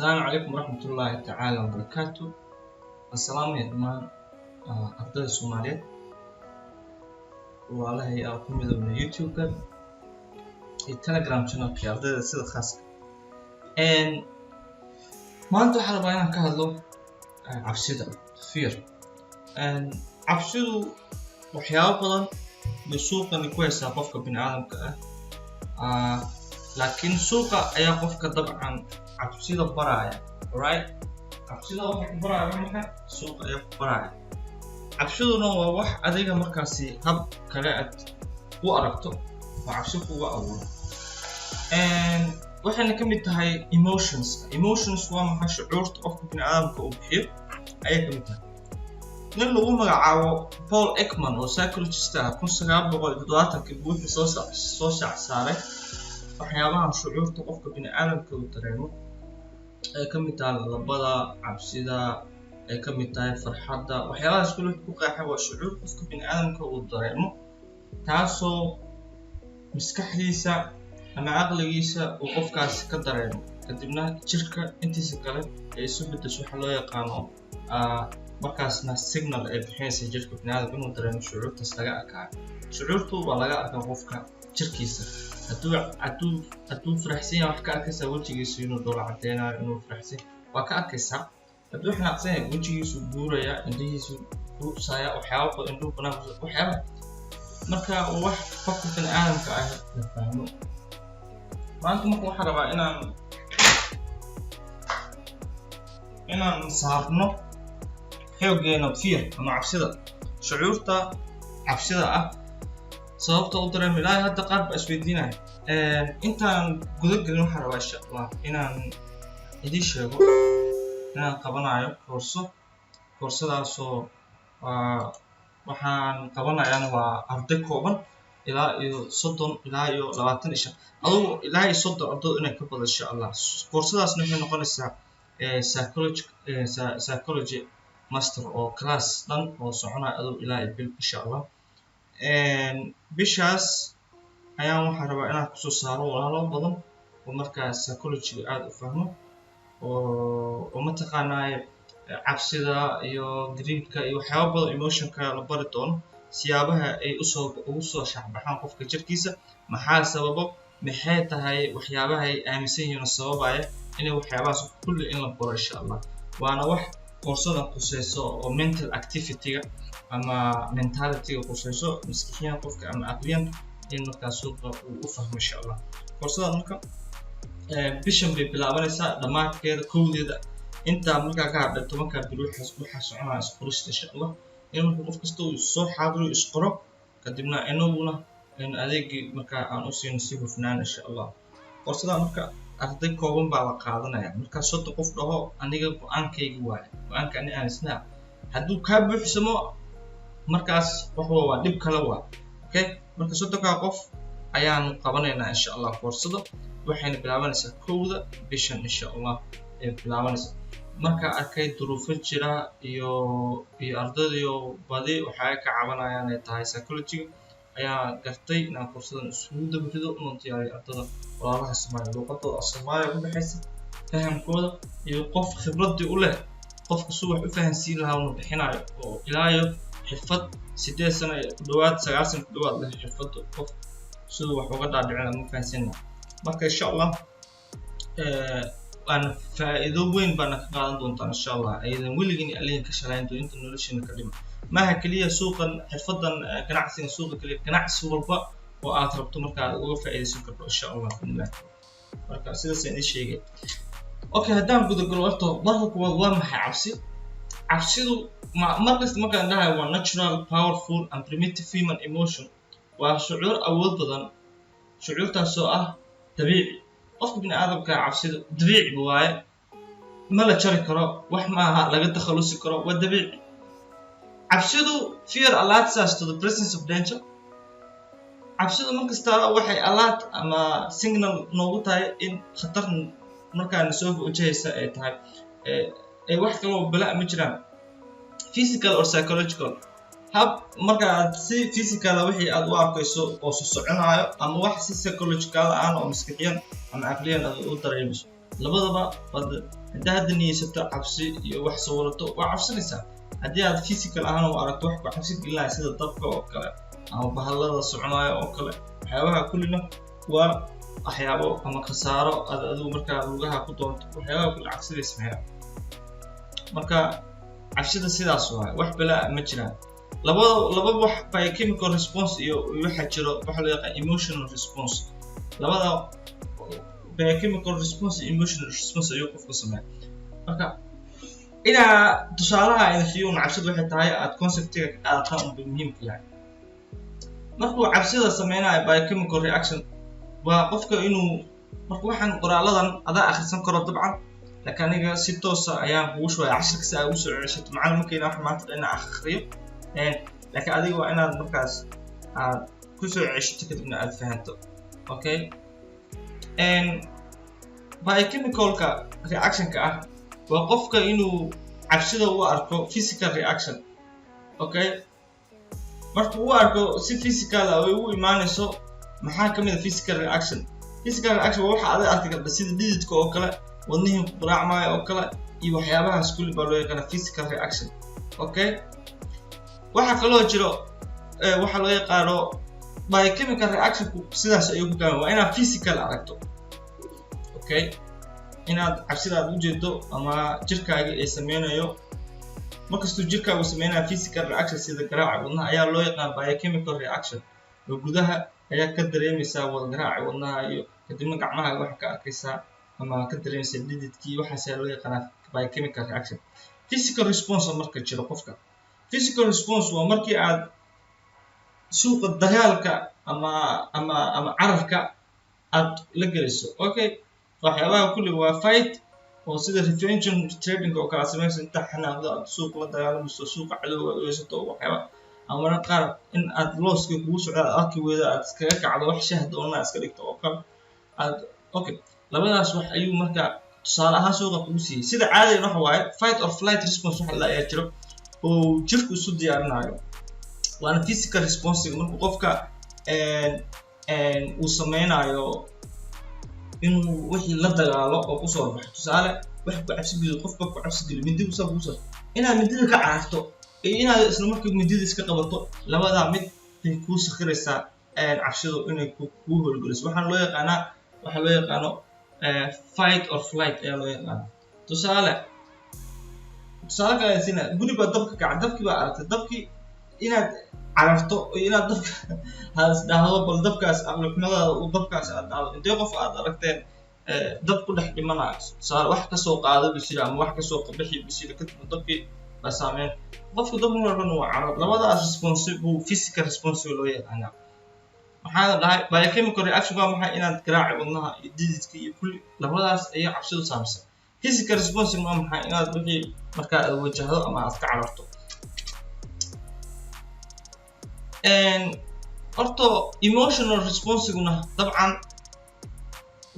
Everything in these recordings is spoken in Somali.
Asalaamu calaykum waraxmatullaahi tacaala wabarakaatu. Waan dhammaan ardayda Soomaaliyeed, walaalahay aan ku midoobnay YouTube-ka iyo Telegram channelka iyo ardayda sida khaaska. Maanta waxaan rabaa inaan ka hadlo cabsida, fear. Cabsidu waxyaabo badan bay suuqani ku haysaa qofka bini aadamka ah, laakiin suuqa ayaa qofka dabcan cabsida baraya, right? Cabsida waxa ku baraya waa maxay? Suuqa ayaa ku baraya. Cabsiduna waa wax adiga markaasi hab kale aad u aragto oo cabsi kuga abuuro. Waxayna ka mid tahay emotions. Emotions waa maxay? Shucuurta qofka bini aadamka uu bixiyo ayay ka mid tahay. Nin lagu magacaabo Paul Ekman oo psychologist ah, 1970-kii buu wuxuu soo shaac saaray waxyaabaha shucuurta qofka bini aadamka uu dareemo, ay ka mid tahay labada cabsida, ay ka mid tahay farxadda. Waxyaabahaas kule wuxuu ku qeexay waa shucuur qofka bini aadamka uu dareemo, taasoo maskaxdiisa ama caqligiisa uu qofkaasi ka dareemo, kadibna jirka intiisa kale ay isu beddesho waxa loo yaqaano markaasna signal ay bixinaysa jirka bini aadamka inuu dareemo shucuurtaas laga arkaayo. Shucuurtu waa laga arkaa qofka jirkiisa. Hadduu faraxsan yahay, wax ka arkaysaa wejigiisa inuu dhoola cadeynayo, inuu faraxsan waa ka arkaysaa. Hadduu xanaaqsan yahay, wejigiisu guuraya, indhihiisu kuusaya, waxyaaba badan, indhuhu banaanka, waxyaaba. Marka wax qofka bini aadamka ah la fahmo. Maanta marka waxaan rabaa inaan saarno xooggeena fear ama cabsida, shucuurta cabsida ah, sababta u dareemo. Ilaahay hadda qaar baa isweydiinaya. Intaan guda gelin, waxaan rabaa, insha Allah, inaan idiin sheego inaan qabanayo koorso. Koorsadaasoo waxaan qabanayaana waa arday kooban, ilaa iyo 30, ilaa iyo 25, adugu ilaa iyo 30 ardood inay ka badan, insha Allah. Koorsadaasna waxay noqonaysaa psychology master oo class dhan oo soconaya adugu ilaa iyo bil, insha Allah. Bishaas ayaan waxaan rabaa inaan kusoo saaro walaalo badan oo markaa psychologyga aada u fahmo oo mataqaanaaye cabsida iyo greedka iyo waxyaaba badan, emotionka la bari doono, siyaabaha ay usoo ugu soo shaacbaxaan qofka jirkiisa, maxaa sababo, maxay tahay waxyaabaha ay aaminsan yihiin oo sababaya inay waxyaabahaas kulli in la baro, insha Allah. Waana wax koorsada khuseyso oo mental activity-ga ama mentality-ga khuseyso, maskixiyan qofka ama aqliyan in markaa suuqa uu u fahmo, insha Allah. Koorsada marka bishan bay bilaabanaysaa dhammaadkeeda, 1-deeda. Intaa markaa ka hadhay 10-kaa bil waxaa soconaya isqorista, insha Allah, in marka qof kasta uu soo xaadiro, isqoro, kadibna inaguna in adeegii markaa aan u siino si hufnaan, insha Allah. Koorsada marka arday kooban baa la qaadanaya. Markaa 30 qof dhaho, aniga go-aankaygi waaye, go-aanka ani aan isnaa. Hadduu kaa buuxsamo, markaas wax waa dhib kale waa. Okay, marka 30-kaa qof ayaanu qabanaynaa, insha Allah. Koorsada waxayna bilaabanaysaa 1-da bishan, insha Allah, ay bilaabanaysaa. Marka arkay duruufo jira iyo ardaydiyo badi waxay ka cabanayaan ay tahay psychologyga, ayaa gartay inaan koorsadan isugu dabarido, inuu diyaariyo ardada walaalaha Soomaaliya, luuqadooda af Soomaaliya ku baxaysa, fahamkooda iyo qof khibradii u leh qofka su wax u fahansiin lahaa unu bixinayo, oo ilaa iyo xirfad 8 sano ku dhawaad, 9 sano ku dhawaad leh xirfadda, qof siduu wax uga dhaadhicin ama fahansiin lahaa. Marka, insha Allah, waana faa'iido weyn baana ka qaadan doontaan, insha Allah, aydan weligiin alihin ka shalayn doon inta noloshiina ka dhima. Maaha keliya suuqan, xirfadan ganacsiga suuqa keliya, ganacsi walba oo aad rabto marka aad uga faa'iidaysan karto, insha Allah biidnillah. Marka sidaas aan idiin sheegay. Okay, haddaan gudagalo, horta marka kuwaad waa maxay cabsi? Cabsidu ma markasta markaan dhahayo waa natural, powerful and primitive human emotion. Waa shucuur awood badan, shucuurtaasoo ah dabiici. Qofka bini aadamka cabsida dabiici waaye, ma la jari karo, wax maaha laga takhalusi karo, waa dabiici cabsidu. Fear alerts us to the presence of danger. Cabsidu markasta waxay alert ama signal noogu tahay in khatar markaana soo wajahaysa ay tahay. Ee wax kaloo bala ma jiraan, physical or psychological. Hab marka aad si physical wixii aad u arkayso oo soconayo, ama wax si psychological ah oo maskixiyan ama caqliyan aad u dareemayso. Labadaba waad haddaa hadda niyeysato cabsi iyo wax sawirato, waa cabsanaysaa. Haddii aad physical ahaan u aragto wax ku cabsi gelinaya, sida dabka oo kale ama bahallada soconaya oo kale, waxyaabaha kullina waa waxyaabo ama khasaaro aad adigu markaa lugaha ku doonto. Waxyaabaha kulli cabsi bay sameeyaan. Marka cabsida sidaas waay, wax balaa ma jiraan. Labada laba wax, biochemical response iyo waxa jiro waxa loo yaqaan emotional response. Labada, biochemical response iyo emotional response, ayuu qofku sameeya. Marka inaa tusaalaha idin siiyo un cabsidu waxay tahay, aad conceptiga ka qaadataan unbay muhiimka yahay. Markuu cabsida sameynayo biochemical reaction waa qofka inuu marka waxaan qoraaladan adaa akhrisan karo dabcan, laakiin aniga si toosa ayaan kugu shubaya cashirka si aad ugu soo ceshato. Macallin markayna wax maanta dhan inaan akhriyo, laakiin adiga waa inaad markaas aad kusoo ceshato, kadibna aad fahanto. Okay, biochemicalka reactionka ah waa qofka inuu cabsida u arko physical reaction. Okay, marka uu arko si physical ah ay u imaanayso, maxaa ka mid a physical reaction? Physical reaction waa waxa aad arki karta, sida dhididka oo kale, wadnihii ku qaraacmaayo oo kale, iyo waxyaabahaas kulli baa loo yaqaana physical reaction. Okay, waxaa kaloo jiro waxaa loo yaqaano biochemical reactionku. Sidaas ayuu ku gaama, waa inaad physical aragto. Okay, inaad cabsida aad ujeedo ama jirkaaga ay sameynayo. Markastuu jirkaagu sameynayo physical reaction, sida garaaca wadnaha, ayaa loo yaqaan biochemical reaction, oo gudaha ayaa ka dareemaysaa wada garaaca wadnaha, iyo kadibna gacmahaaga waxaa ka arkaysaa ama ka dareemaysaa dhididkii. Waxaas ayaa loo yaqaanaa biochemical reaction. Physical response marka jiro qofka, physical response waa markii aad suuqa dagaalka ama cararka aad la gelayso. Okay, waxyaabaha kulli waa fight oo sida revenge trading oo kale aad samayso, inta xanaaqdo aad suuq la dagaalamayso, suuqa cadowga aad u haysato, waxyaaba ama mararka qaar in aad losska kugu socdo aad arki weydo, aad iskaga kacdo, wax shah doona iska dhigto oo kale aad. Okay, labadaas wax ayuu marka tusaale ahaan suuqa kugu siiyey. Sida caadigan waxa waaye fight or flight response waxa la ayaa jiro oo jirku isu diyaarinayo, waana physical response. Markuu qofka uu sameynayo inuu wixii la dagaalo oo kusoo baxo, tusaale wax ku cabsi geliyo, qofka ku cabsi geliyo mindi usaa kuusoo, inaad mindida ka cararto iyo inaad isla markii mindida iska qabato, labadaa mid bay kuu sakhiraysaa cabsidu inay kuu howlgeliso. Waxaan loo yaqaanaa, waxaa loo yaqaano fight or flight ayaa loo yaqaana. Tusaale kale sina, guri baa dabka kaca, dabkii baa aragtay. Dabkii inaad cararto iyo inaad dabka has dhahdo, bal dabkaas aqli xumadaada uu dabkaas aad dhahdo. Intee qof aad aragteen dab ku dhex dhimanayo? Tusaale, wax kasoo qaada bisira ama wax kasoo bixi bisira, kadibna dabkii baa saameyn qofka. Dabka dhan waa carar. Labadaas response buu physical response loo yaqaanaa. Maxaa dhahay biochemical reaction? Waa maxay? Inaad garaaci wadnaha iyo dididka iyo kulli, labadaas ayaa cabsidu saameysa. Physical response waa maxay? Inaad wixii markaa aad wajahdo ama aad ka cararto. Horta emotional responseguna dabcan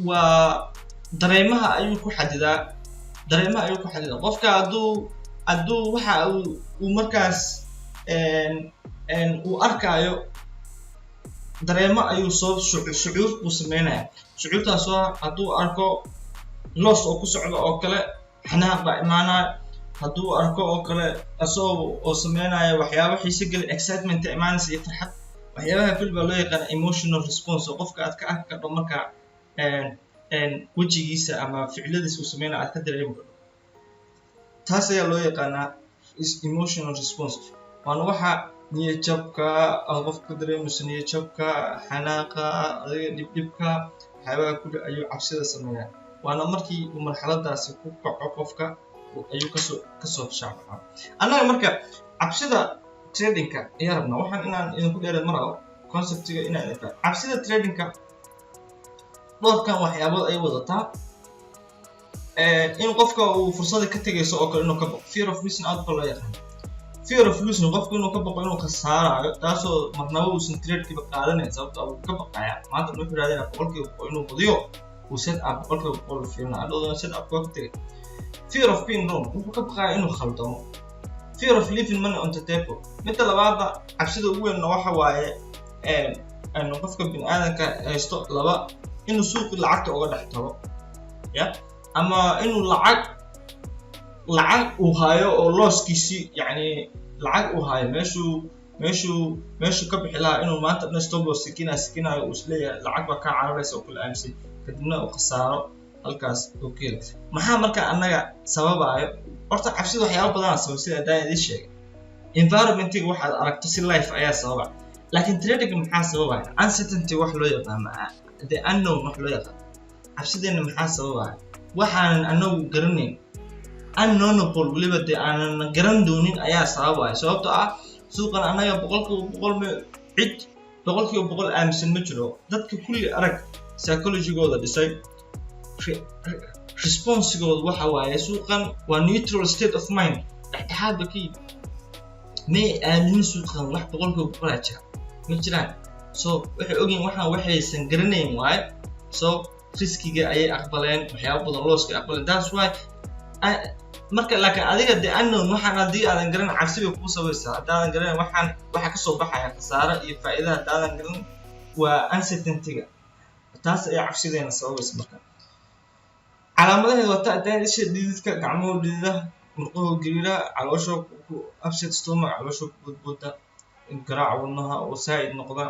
waa dareemaha ayuu ku xadidaa, dareemaha ayuu ku xadidaa. Qofka hadduu waxa uu markaas uu arkaayo, dareemo ayuu soo shucuur buu sameynaya. Shucuurtaasoo hadduu arko loss oo ku socdo oo kale, xanaaq baa imaanaya. Hadduu arko oo kale asagoo oo sameynaya waxyaabo xiise gelin, excitement imaanaysa iyo farxad. Waxyaabaha kulli baa loo yaqaana emotional response, oo qofka aad ka arki kardho marka wejigiisa ama ficiladiisa uu sameynaya aad ka dareemi kardho. Taas ayaa loo yaqaanaa emotional response, waana waxa niyad jabka aad qofka ka dareemayso, niyad jabka, xanaaqa, adiga dhibdhibka, waxyaabaha kulli ayuu cabsida sameeyaa. Waana markii uu marxaladaasi ku kaco qofka ayuu kasoo shaacbaxaa. Annaga marka cabsida tradingka ayaa rabnaa. Waxaan inaan idinku dheereed ma rabo, conceptiga inaan idinka. Cabsida tradingka dhowrkan waxyaabood ay wadataa: in qofka uu fursada ka tegayso oo kale inuu ka baqo, fear of missing out ba loo yaqaan, fear of losing, qofku inuu ka baqo inuu khasaarayo, taasoo marnaba uusan tradekiiba qaadanayn, sababto uu ka baqaya. Maanta wuxuu raadinaya 100% inuu badiyo, uu set up 100% u fiirina, hadhowdana set up waa ka tegay. Fear of being wrong, wuxuu ka baqaya inuu khaldamo. Fear of leaving money on the table. Midda labaadna, cabsida ugu weynna waxa waaye qofka bini aadanka haysto laba, inuu suuqi lacagta uga dhex tago ya. Ama inuu lacag uu hayo oo losskiisii, yacni lacag uu hayo meeshuu ka bixi lahaa, inuu maanta dhan stop loss sikinaya sikinayo, uu isleeyahay lacag baa kaa cararaysa oo kula aaminsan, kadibna uu khasaaro halkaas oo keela. Maxaa marka annaga sababaayo? Horta cabsida waxyaaba badanaa sabab, sida haddaan idiin sheegay. Environmentiga waxaad aragto si life ayaa sababa, laakiin trading maxaa sababaya? Uncertainty wax loo yaqaano, the unknown wax loo yaqaano. Cabsideenna maxaa sababaya? Waxaanan anagu garanayn, unknownable weliba, dee aanan garan doonin ayaa sababaya. Sababtoo ah suuqan annaga 100% cid 100% aaminsan ma jiro. Dadka kulli arag psychologygooda dhisay, responsigooda waxa waaye suuqan waa neutral state of mind, dhexdhexaad ba ka yimi. May aaminin suuqan wax 100% jira, ma jiraan. So waxay ogyihin waxaan waxaysan garanayn waaye. So riskiga ayay aqbaleen, waxyaaba badan losska aqbaleen. That's why marka, laakiin adiga de unknown waxaan haddii aadan garan, cabsi bay kuu sabaysaa. Haddaadan garanin waxaan waxa kasoo baxaya, khasaare iyo faa'iida haddaadan garan, waa uncertainty-ga, taas ayaa cabsideena sababaysa. Marka calaamadaheeda waa ta isha, dhididka, gacmuhu dhidida, murquhu gariira, caloosha ku upset stomach, caloosha ku boodbooda, garaaca wadnaha oo saa'id noqda,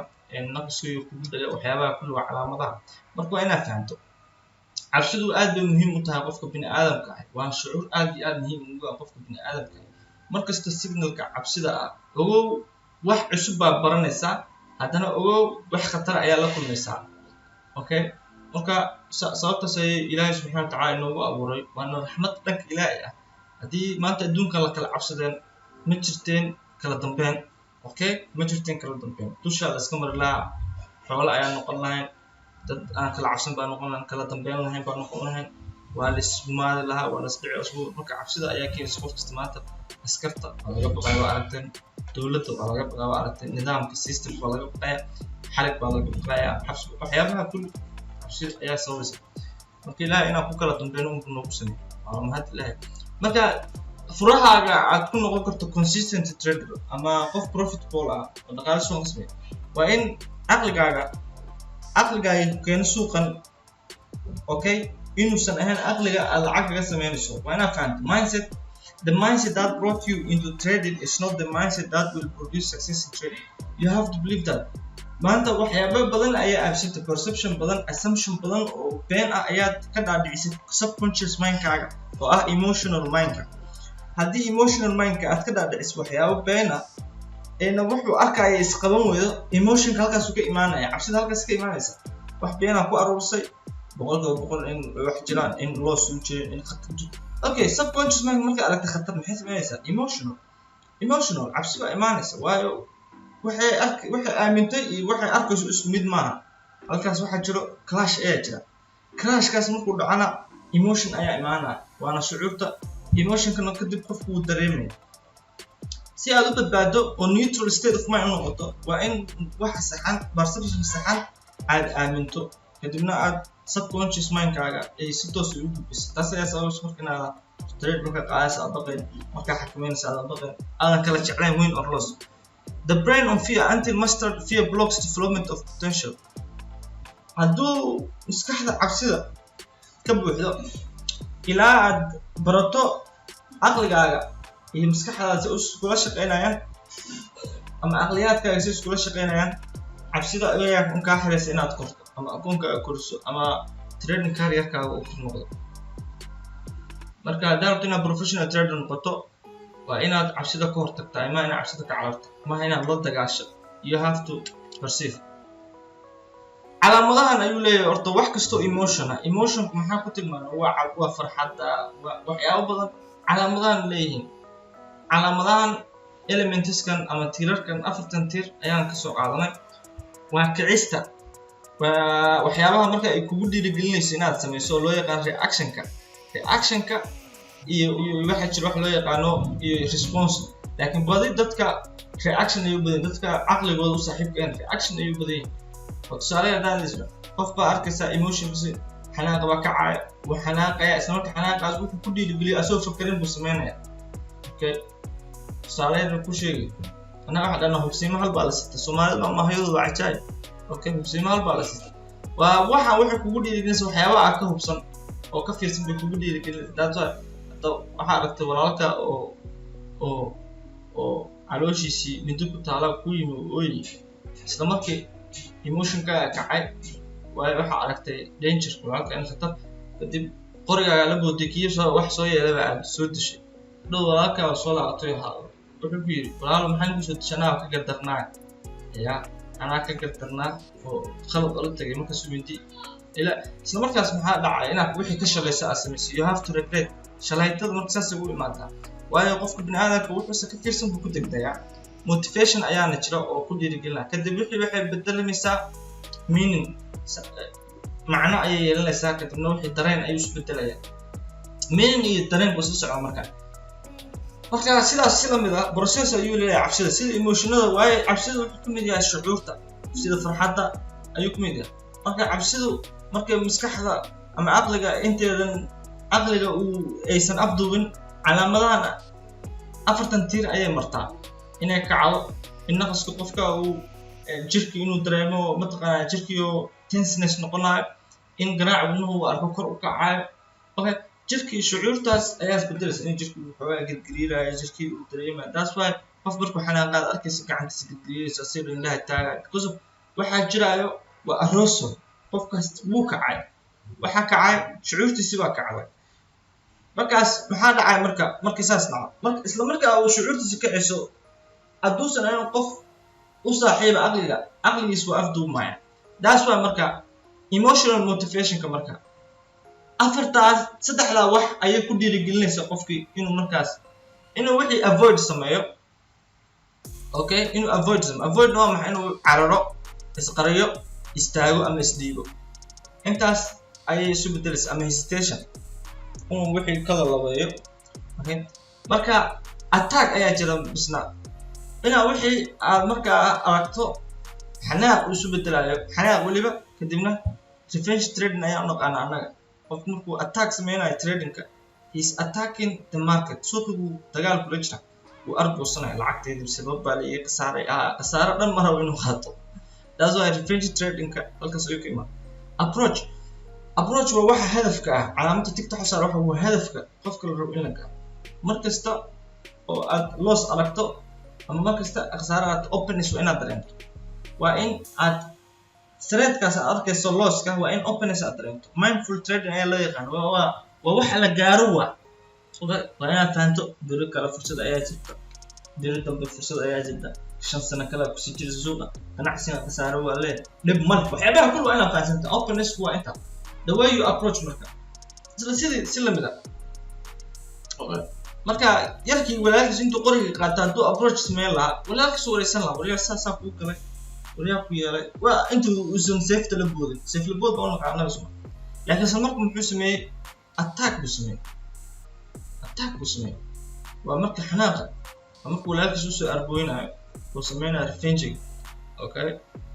naqaska kugu dhaga. Waxyaabaha kulli waa calaamadaha. Marka waa inaad fahanto cabsidu aad bay muhiim u tahay qofka bini aadamka ah. Waa shucuur aad iyo aad muhiim ugu ah qofka bini aadamka ah. Markasta signalka cabsida ah ogow, wax cusub baa baranaysaa, haddana ogow wax khatar ayaa la kulmaysaa. Okay, marka sababtaas ayay Ilaahay subxana wa tacala inoogu abuuray, waana raxmad dhanka Ilaahay ah. Haddii maanta adduunkan la kala cabsadeen, ma jirteen kala dambeyn. Okay, ma jirteen kala dambeyn, dushaa la iska mari lahaa, xoolo ayaa noqon lahayn, dad aan kala cabsan baa noqon lahayn, kala dambeyn lahayn baa noqon lahayn, waa la isgumaadi lahaa, waa la isdhici isku. Marka cabsida ayaa keenaysa qof kasta. Maanta askarta waa laga baqaya, waa aragteen. Dowladda waa laga baqaya, waa aragteen. Nidaamka, systemka waa laga baqaya, xarig baa laga baqaya, xabsi, waxyaabaha kulli cabsida ayaa sababaysa. Marka Ilaahay inaan ku kala dambeyn unbu noogu sameey, waa mahad Ilaahay. Marka furahaaga aad ku noqon karto consistent trader ama qof profitable ah oo dhaqaale suuqa sameeya waa in caqligaaga ku keeno suuqan, okay, inuusan ahayn caqliga aad lacag kaga sameynayso. Waa inaad fahanto mindset. The mindset that brought you into trading is not the mindset that will produce success in trading. You have to believe that. Maanta waxyaabo badan ayaa aamsanta, perception badan, assumption badan oo been ah ayaad ka dhaadhicisay subconscious mindkaaga oo ah emotional mindka. Haddii emotional mindka aad ka dhaadhiciso waxyaabo been ah, eena wuxuu arkaya isqaban weydo, emotionka halkaasuu ka imaanaya, cabsida halkaas ka imaanaysa. Wax beenaa ku aruursay, 100% in wax jiraan, in loo suu jirin, in khatar jiro. Okay, subconscious mind markay aragta khatar, maxay samaynaysaa? Emotional cabsi baa imaanaysa, waayo waxay ark waxay aamintay iyo waxay arkayso isku mid maaha. Halkaas waxaa jiro clash ayaa jira. Clashkaas markuu dhacana, emotion ayaa imaanaya, waana shucuurta. Emotionkana kadib qofku wuu dareemaya. Si aad u badbaado oo neutral state of mind u noqoto, waa in waxa saxan, perception saxan aad aaminto, kadibna aad subconscious mindkaaga ay si toos ugu gudbiso. Taas ayaa sababaysa marka inaad trade marka qaadaysa aad baqayn, markaa xakameynaysa aadan baqayn, aadan kala jeclayn win or loss. The brain on fear until mastered, fear blocks development of potential. Hadduu maskaxda cabsida ka buuxdo, ilaa aad barato caqligaaga iyo maskaxdaada si iskula shaqeynayaan ama caqliyaadkaaga si iskula shaqeynayaan, cabsida ayaa un kaa xiraysa inaad korto ama akoonkaaga koriso ama trading careerkaaga uu kor noqdo. Marka haddaa rabto inaad professional trader noqoto, waa inaad cabsida ka hortagtaa, ima inaad cabsida ka cararto, maha inaad la dagaasho. You have to perceive. Calaamadahan ayuu leeyahay. Horta wax kastoo emotion ah, emotionku maxaa ku tilmaama? Waa farxadda, waa waxyaabo badan. Calaamadahan leeyihiin, calaamadahan, elementskan ama tiirarkan, afartan tiir ayaan kasoo qaadanay. Waa kicista, waa waxyaabaha marka ay kugu dhiirigelinayso inaad samayso oo loo yaqaan reactionka. Reactionka iyo waxaa jira wax loo yaqaano iyo response, laakiin badi dadka reaction ayuu badan, dadka caqligooda u saaxiibka ahayn reaction ayuu badan yahay. Oo tusaale haddaan isla qof baa arkaysaa emotionkiisa, xanaaqa baa kacaya, wuu xanaaqaya, isla marka xanaaqaas wuxuu ku dhiirigeliyo asagoo fakerin buu sameynaya. Okay, tusaaleena ku sheegay, annaga waxaa dhanaa hubsiimo hal baa la sita. Soomaalida mahayadu waa cajaayib. Okay, hubsiimo hal baa la sita waa waxa waxay kugu dhiirigelinaysa waxyaabaha aad ka hubsan. Oo ka fiirsan bay kugu dhiirigelinaysa. That's why hadda waxaa aragtay walaalka oo calooshiisii mindi ku taala ku yimi oo ooyay. Isla markii emotionkaaga kacay, waayo waxaa aragtay danger, walaalka in khatar. Kadib qorigaaga la booday, kii soo wax soo yeelaba aad soo dishay. Dhow walaalkaa soo laabatay, wuxuu ku yidhi: "Walaalo, maxaa nigu soo dishay? Anaa ka gardarnaa, ya anaa ka gardarnaa oo khalad ola tagay." Markaasuu mindi ila isla markaas maxaa dhacay? Inaad wixii ka shalaysa aad samaysay. You have to regret. Shalaytada marka saasay u imaadaa, waayo qofka bini aadamka wuxuusa ka fiirsan buu ku degdegaa. Motivation ayaana jira oo ku dhiirigelinaya. Kadib wixii waxay bedelamaysaa meaning, macno ayay yeelanaysaa. Kadibna wixii dareen ayuu isu bedelayaa. Meaning iyo dareen buu isla socdaa. Marka sidaas si lamid ah process ayuu leeyahay cabsida, sida emotionada, waayo cabsida wuxuu ka mid yahay shucuurta, sida farxadda ayuu ka mid yahay. Marka cabsidu markay maskaxda ama caqliga inteedan caqliga uu aysan afduubin, calaamadahan afartan tiir ayay martaa: inay kacdo, in naqaska qofka uu jirki inuu dareemo, mataqaanaa, jirkiio tenseness noqonayo, in garaac wadnuhu uu arko kor u kacayo. Okay, jirkii shucuurtaas ayaa isbedelaysa, in jirkii uu xoogaa gedgariirayo, jirkii uu dareemayo. That's why qof markuu xanaaqaad arkaysa gacantiisa gedgariiraysa, asiga indhaha taagayo, because of waxaa jiraayo waa arousal. Qofkaas wuu kacay, waxaa kacay shucuurtiisii baa kacday. Markaas maxaa dhacay? Marka markii saas dhaco, marka isla markaa uu shucuurtiisa kacayso, hadduusan ahayn qof u saaxiiba caqliga, caqligiis waa afduubmaya. That's why marka emotional motivationka marka afartaas saddexdaa wax ayay ku dhiirigelinaysaa qofkii inuu markaas inuu wixii avoid sameeyo. Okay, inuu avoid sameeyo. Avoid waa maxay? Inuu cararo, isqariyo, istaago ama isdhiibo. Intaas ayay isu bedelaysa, ama hesitation, inuu wixii kala labeeyo. Okay, marka attack ayaa jira bisna, inaa wixii aad markaa aragto xanaaq uu isu bedelayo, xanaaq weliba. Kadibna revenge trading ayaa u naqaana annaga. Qof markuu attack sameynayo tradingka, he is attacking the market, suuqiguu dagaal kula jira, wuu argoosanaya: lacagteedii sabab baa la ii khasaaray, khasaaro dhan ma rabo inuu qaato. That's why revenge tradingka halkaas ayuu ka imaan. Approach. Approach waa waxa hadafka ah. Calaamada tickta waxa saar waxa waa hadafka qofka la rabo in la gaaro. Mar kasta oo aad loss aragto ama mar kasta khasaaro aragto, openness waa inaad dareento. Waa in aad threatkaas aad arkayso, losska, waa in openness aad dareento. Mindful trading ayaa loo yaqaan. Waa waxa la gaaro. Waa inaad fahanto beri kale fursad ayaa jirta, beri dambe fursad ayaa jirta, 5 sano kale kusii jirta suuqa ganacsiga, khasaaro waa lee, dhib male. Waxyaabaha kul waa inaad fahansanta. Openness waa inta the way you approach. Marka isla sidii si lamid ah, marka yarkii walaalkiis intuu qoriga qaata hadduu approach sameyn lahaa, walaalkiis wareysan lahaa: "Waryaa, saasaa kuu galay, waryaa ku yeelay," waa intuu uusan seefta la boodin. Seef la bood baa u naqaan annaga suma. Laakiin isla marka muxuu sameeyey? Attack buu sameeyey. Attack buu sameeyey waa marka xanaaqa, waa marka walaalkiis usoo argooynayo, uu sameynayo revenging. Okay,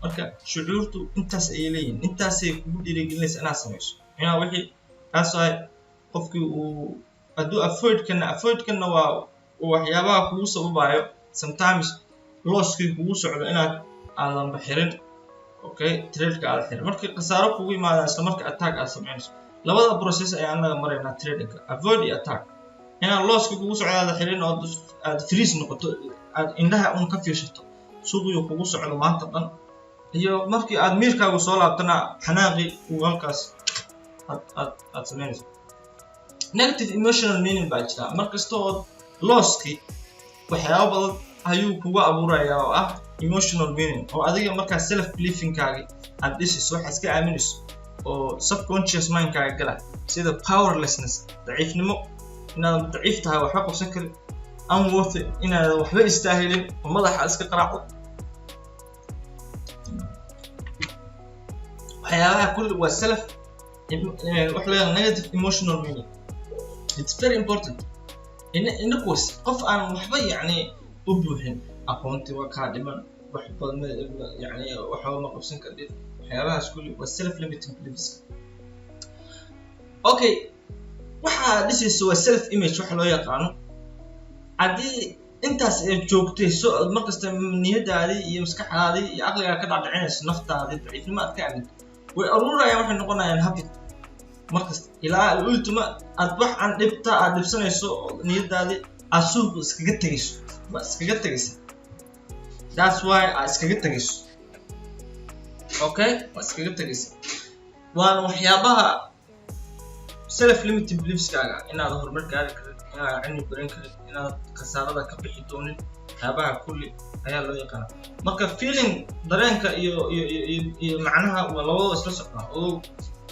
marka shucuurtu intaas ayay leeyihin, intaasay kugu dhiirigelinaysa inaad samayso inaa wixii. Taas waay qofkii uu hadduu avoidkana, avoidkana waa waxyaabaha kugu sababayo sometimes losskii kugu socdo inaad aadanba xirin. Okay, tradeka aad xirin markii khasaaro kugu imaadaan, isla marka attack aad samaynayso. Labada process ayaa anaga maraynaa tradingka: avoid iyo attack. Inaad losska kugu socdo aad xirin oo aad freeze noqoto, aad indhaha un ka fiirsato suuqiyo kugu socdo maanta dhan, iyo markii aad miirkaagu soo laabtana xanaaqi uu halkaas aad samaynayso. Negative emotional meaning baa jira. Mar kasta oo losski waxyaaba badan ayuu kugu abuurayaa oo ah emotional meaning, oo adiga markaa self beliefingkaagi aad dhisayso, waxaad iska aaminayso oo subconscious mindkaaga gala, sida powerlessness, daciifnimo, inaad daciif tahay, waxba qabsan karin, unworthy, inaadan waxba istaahilin, oo madaxa iska qaraacdo. Waxyaabaha kulli waa self waxa loo yaqaan negative emotional meaning. It's very important. Inakuwas qof aan waxba yacni u buuxin, aqoontii waa kaa dhiman, wax badan yani waxba ma qabsan kartid. Waxyaabahaas kulli waa self limiting beliefs. Okay, waxaa dhisayso waa self image waxa loo yaqaano. Haddii intaas ay joogtayso, markasta niyadaadii iyo maskaxdaadii iyo caqligaa ka dhacdhicinayso naftaadii daciifnimo aad ka aaminto, way aruurayaan, waxay noqonayaan habit. Markasta ilaa ultima aad wax aan dhibta aad dhibsanayso oo niyadaadi aad suuqa iskaga tegayso, waa iskaga tegaysa. That's why aad iskaga tegayso. Okay, waa iskaga tegaysa. Waana waxyaabaha self limiting beliefskaaga, inaad horumar gaari karin, inaad cilmi baran karin, inaad khasaarada ka bixi doonin, waxyaabaha kulli ayaa loo yaqaana. Marka feeling, dareenka iyo macnaha waa labadaba isla socdaan, oo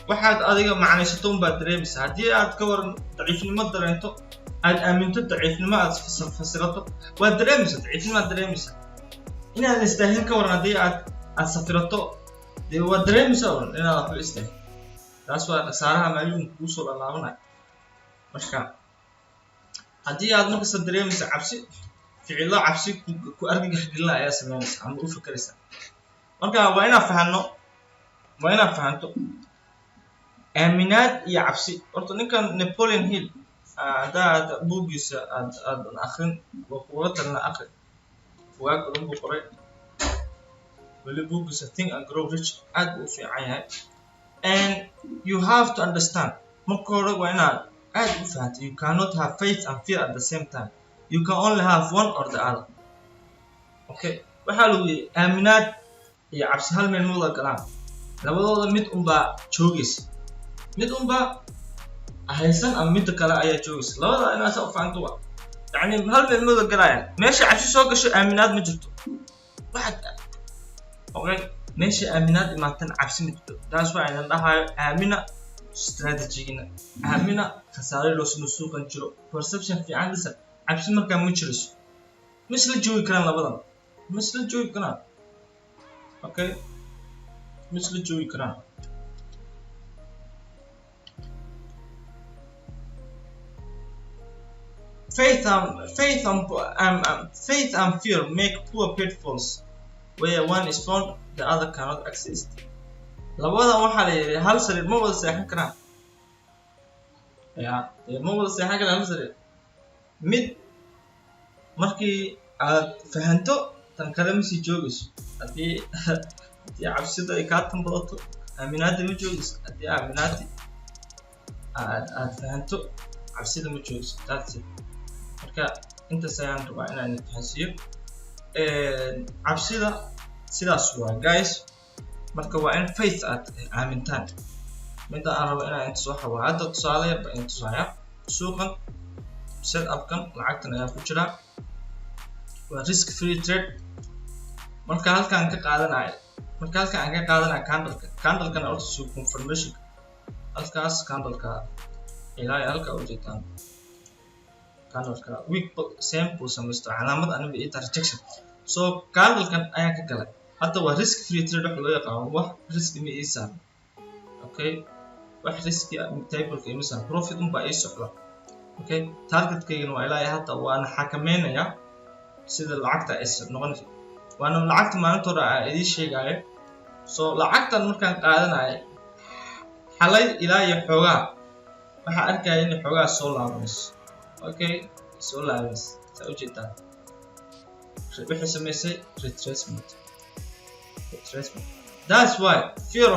waxaad adiga macnaysato unbaad dareemaysaa. Haddii aad ka waran daciifnimo dareento, aad aaminto daciifnimo, aad fasirato, waad dareemaysaa daciifnimo, aad dareemaysaa inaadan istaahil. Ka waran haddii aad safirato, dee waad dareemaysaa un inaad waxba istaahil. Taas waa khasaaraha maalin kugu soo laalaabanaya. Marka haddii aad markasta dareemaysa cabsi, ficilo cabsi ku argagax gelina ayaa sameynaysa ama u fekeraysa. Marka waa inaan fahanno, waa inaad fahanto aaminaad iyo cabsi. Horta ninkan Napoleon Hill, haddaad buuggiisa aad akrin, waa kugula talina akri. Bugaag badan buu qoray. Weli buuggiisa Think and Grow Rich aad buu u fiican yahay. And you have to understand, marka hore waa inaad aad u fahanto, you cannot have faith and fear at the same time. You can only have one or the other. Okay, waxaa lagu yidhi aaminaad iyo cabsi hal meel ma wada galaan. Labadooda mid unbaa joogaysa, mid unbaa haysan ama midda kale ayaa joogaysa. Labada inaad saa u fahanto waa, yacni, hal meel ma wada galayaan. Meesha cabsi soo gasho, aaminaad ma jirto. Waxaad, okay, meesha aaminaad imaatan, cabsi ma jirto. Taas waa idan dhahayo: aamina strategygina, aamina khasaare loosinu suuqan jiro, perception fiican dhisa, cabsi markaa ma jirayso. Ma isla joogi karaan labadan, ma isla joogi karaan. Okay, ma isla joogi karaan. Faith and fear make poor pitfalls. Where one is found, the other cannot exist. Labadan waxaa la yidhi hal sariir ma wada seexan karaan. Ya dee, ma wada seexan karaan hal sariir. Mid markii aad fahanto, tan kale ma sii joogayso. Haddii cabsida ay kaa tan badato, aaminaadda ma joogayso. Haddii aaminaaddi aad fahanto, cabsida ma joogayso. That's it. Marka intaas ayaan rabaa inaan fahansiiyo cabsida. Sidaas waa, guys. Marka waa in faith aad aamintaan. Midda aan rabo inaan inta soo xawaa hadda, tusaale yar baa in tusaya. Suuqan setupkan lacagtan ayaa ku jira, waa risk free trade. Marka halkaan ka qaadanayo, marka halkaan aan ka qaadanayo candleka, candlekana horta suu confirmation halkaas candleka ilaa iyo halka ujeedaan, candleka wick same buu samaysto, calaamad aniga ii tahay rejection. So candlekan ayaan ka galay. Hadda waa risk free trade waxa loo yaqaano, wax riski ma ii saaran. Okay, wax riski tableka ima saaran, profit unbaa ii socda. Okay, targetkaygana waa ilaa iyo hadda, waana xakameynayaa sida lacagta ay noqonayso, waana lacagta maalinta hore aan idiin sheegaayo. So lacagtan markaan qaadanayo xalay ilaa iyo xoogaa, waxaa arkaya inay xoogaa soo laabanayso. Okay, soo laabanayso, saa ujeedaan, waxay samaysay retracement, retracement. That's why fear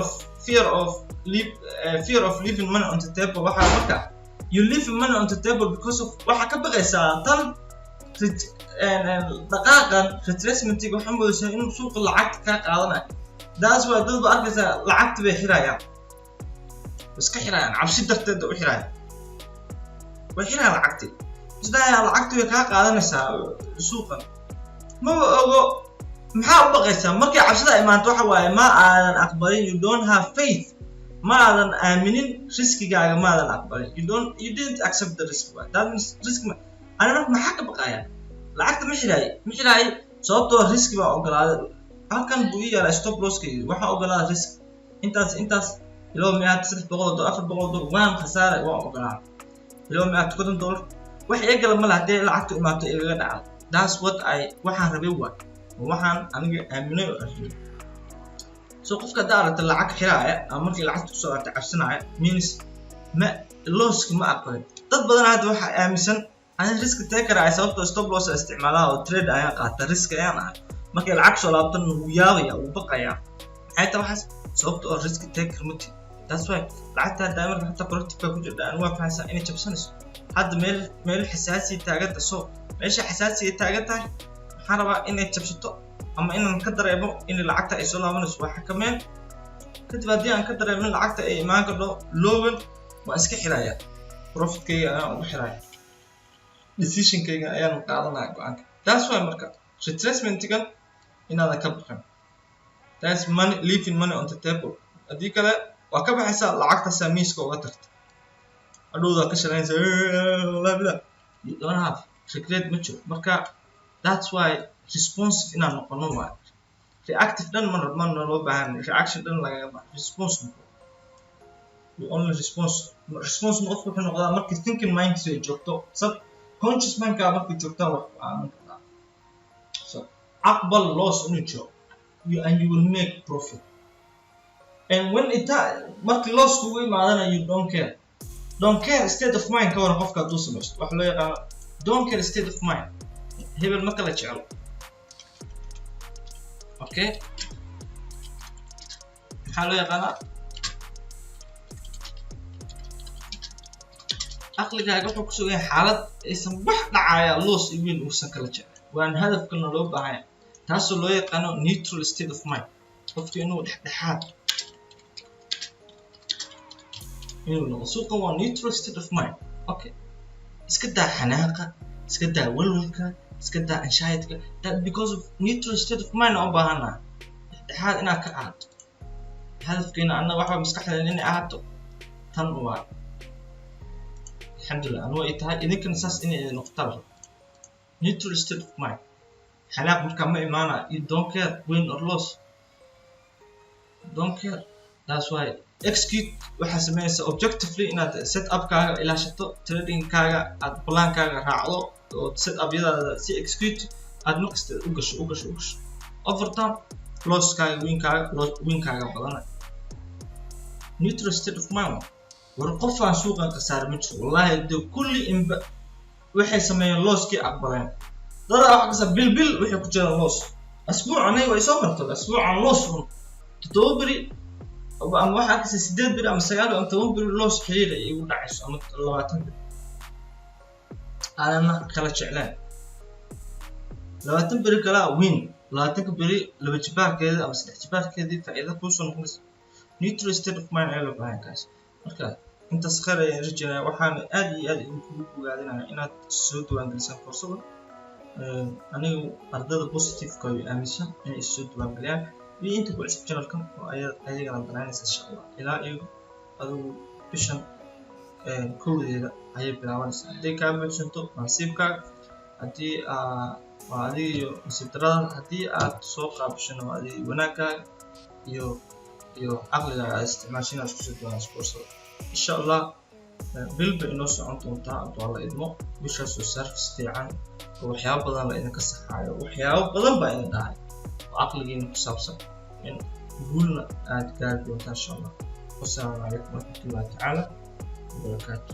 of leaving money on the table. Waxaa marka you leave money on the table because of waxaa ka baqaysaa tan dhaqaaqan retracementiga. Waxaa moodaysaa inuu suuqa lacagta kaa qaadanayo. That's why dad ba arkaysaa lacagta bay xirayaan, iska xirayaan, cabsi darteed u xirayaan, way xirayaan lacagtii, isdhahayaa lacagti way kaa qaadanaysaa suuqan. Maba ogo maxaa u baqaysaa. Markay cabsida imaanto, waxa waaye ma aadan aqbalin. You don't have faith, ma aadan aaminin riskigaaga, ma aadan aqbalin. You didn't accept the risk. That means risk ma ani. Marka maxaa ka baqaya? Lacagta ma xiraaye, ma xiraaye, sababtoo riski baa ogolaaday. Halkan buu ii yaalaa stop losskayga. Waxaa ogolaaday risk intaas, intaas ilaa miaad $300, $400 waan khasaaray, waan ogolaaday. Ilaa miaad $50 wax iga gala male, haddii lacagtu imaato igaga dhacdo. That's what I waxaan rabay, waay waxaan aniga aaminay oo rabay. So qofka haddaa aragta lacag xiraaya ama markii lacagta kusoo aragta cabsanaya, means ma losska ma aqbalin. Dad badan hadda waxaa aaminsan ani risk taker ahay, sababtoo stop loss isticmaalaa oo trade ayaan qaata, risk ayaan ahay. Markay lacag soo laabtan wuu yaabaya, wuu baqayaa. Maxay tahay waxaas? Sababta oo risk taker ma tihi. That's why lacagta hadda marka xataa corrective ku jirta aan waa fahansan inay jabsanayso. Hadda meel xasaasi taaganta, so meesha xasaasiga taagan tahay waxaan rabaa inay jabsato ama inaan ka dareemo in lacagta ay soo laabanayso. Waa xakameen. Kadib haddii aan ka dareemo in lacagta ay imaan karto lowan, waan iska xiraya, profitkayga ayaan ugu xiraya, decisionkayga ayaan qaadanaya, go-aanka. That's why marka retracementigan inaadan ka bixin, that's money, leaving money on the table. Haddii kale waa ka baxaysaa, lacagtaasaa miiska uga tagta, hadhowdaa ka shalaynaysa, wallahi billah, you don't have regret, ma jiro. Marka that's why responsive inaan noqono waay. Reactive dhan mana loo baahan, reaction dhan lagaga baahan, response noqo. You only response. Response qofku wuxuu noqdaa markii thinking mindkiisa ay joogto, subconscious mindkaa markay joogtaan wax go'aamin kartaa. So aqbal loss inuu jiro you, and you will make profit. And when it markii loss kugu imaadana, you don't care. Don't care state of mind ka waran qofka hadduu samaysto, waxa loo yaqaano don't care state of mind. Hebel ma kala jeclo. Okay, maxaa loo yaqaanaa? Aqligaaga wuxuu ku sugan yahay xaalad aysan wax dhacaya, loss iyo win uusan kala jeclin, waan hadafkana loo baahanya, taasoo loo yaqaano neutral state of mind. Qofku inuu dhexdhexaad inuu noqdo suuqan waa neutral state of mind. Okay, iska daa xanaaqa, iska daa walwalka, iska daa anxiety-ka. That because of neutral state of mind aan u baahanahay, dhexdhexaad inaad ka ahaato. Hadafkeena annaga waxba maskaxdeena inay ahaato tan waa alxamdulillah anu ay tahay, idinkana saas inay idin noqotaa la rabo. Neutral state of mind, xanaaq markaa ma imaana. You don't care win or loss, don't care. That's why execute waxaa sameynaysaa objectively, inaad set upkaaga ilaashato, tradingkaaga aad plankaaga raacdo oo set upyadaada si execute aad markasta u gasho, u gasho, u gasho. Overtime losskaaga, winkaaga, winkaaga badana. Neutral state of mind. War qofaan suuqan khasaare ma jiro, wallahi. De kulli inba waxay sameeyeen losskii aqbaleen. Dadaa wax kasta bil bil waxay ku jiraan loss. Asbuuc aniga way soo martay, asbuucan loss un 7 beri ama waxaa arkaysa 8 beri ama 9 ama 10 beri loss xiriir ay igu dhacayso, ama 20 beri aanana kala jecleen. 20 beri kalaa win, 20-ka beri laba jibaarkeeda ama saddex jibaarkeedii faa'iida kuusoo noqonaysa. Neutral state of mind ayaa loo baahan kaas. Marka intaas khayr ayaan rajaynaya. Waxaana aad iyo aad idinkugu bogaadinaya inaad soo diiwaangelisaan koorsada. Anigu ardada positiveka ay aaminsan inay soo diiwaangeliyaan iyo inta ku cusub channelkan oo ayagana danaynaysa, insha Allah ilaa iyo adigu bishan 1-deeda ayay bilaabanaysaa. Hadday kaa buuxsanto, nasiibkaaga. Haddii waa adiga iyo nasiib darada. Haddii aad soo qaabishana, waa adiga wanaagaaga iyo caqligaaga aad isticmaashay inaad isku soo diiwaanayso koorsada. Insha Allah bil bay inoo socon doontaa hadduu Alla idmo. Bishaas oo service fiican oo waxyaabo badan la idinka saxaayo, waxyaabo badan baa idin dhahay oo caqligiina ku saabsan, in guulna aad gaari doontaa insha Allah. Wasalaamu calaykum waraxmatullahi tacaala wabarakaatu.